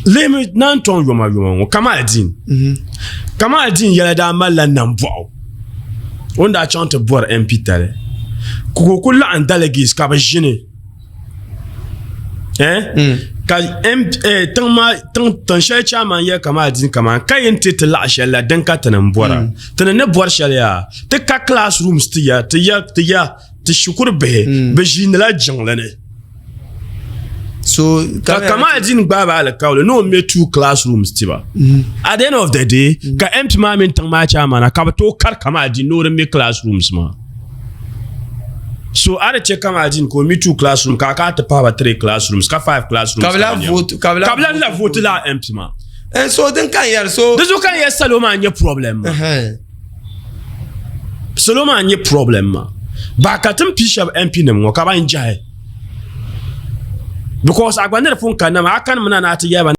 Lihimi naan tɔŋ yoma yoma ŋɔ Kamaldeen. Kamaldeen yɛla daa malila nambɔɣu o ni daa chaŋ ti bɔri MP tali ka o ku laɣim delegates ka bɛ ʒini eh? ka eh, tiŋ maa tiŋ tiŋ shɛli chairman yɛli Kamaldeen kaman ka yɛn ti ti laɣa shɛli la din ka tini n-bɔra tini ni bɔri shɛli yaa ti ka classrooms ti ya ti ya ti ya ti shikuru bihi bɛ ʒiinila jiŋli ni. So ka Kamaldeen gbaai ba alikauli ni o me two classrooms ti ba. At the end of the day, ka MP maa mini tiŋ maa chairman ka bɛ tooi kari Kamaldeen ni o di me classrooms maa. So a di che Kamaldeen ka o me two classrooms ka a ka ti pahi ba three classrooms ka five classrooms. Ka bɛ lahi vote ka bɛ lahi la vote laa MP maa. Eh, so din ka n yɛri so. Di zuɣu ka n yɛri salo maa n-nyɛ problem maa. Salo maa n-nyɛ problem maa. Ba ka ti ni pii shɛba MP nim ŋɔ ka ban jahi. Because a gba ni di pun kanna maa a kanimi na ni a ti yɛli ba.